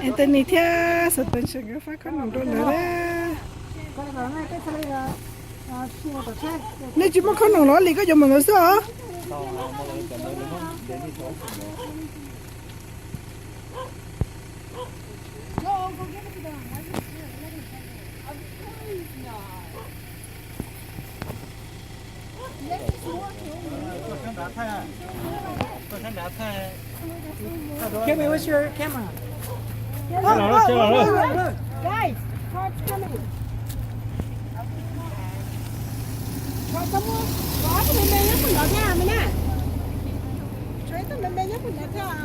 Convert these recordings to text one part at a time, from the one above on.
Anthony thiab Satan nkawd fab khob noom rau lawv. Nej tsis muaj khob noom los li koj yuav mus ntawd xwb os. Give me, where's your camera? Guys, car's coming.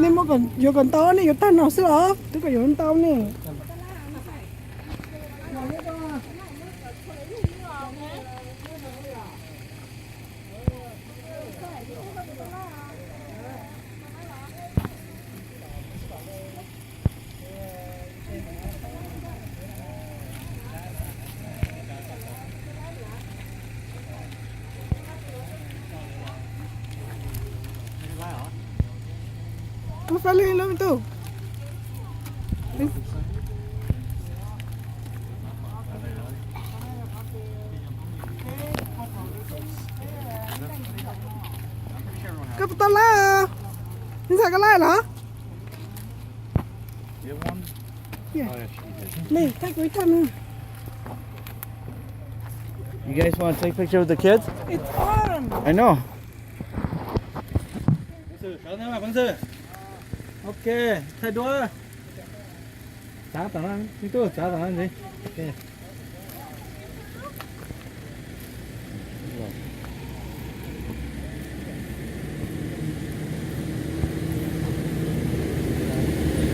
Nej muab, yuav kom ntau, nej yuav tag no xwb los twb kom yuav ntau ne. Ub, fab leej lub me tub. Koj puas tau laij? Ntxhais koj laij los? Li, thaij kuv ib tag no. You guys want to take picture with the kids? It's fun. I know. Ok, thaij duab. Txav tom no, me tub, txav tom no ntxiv.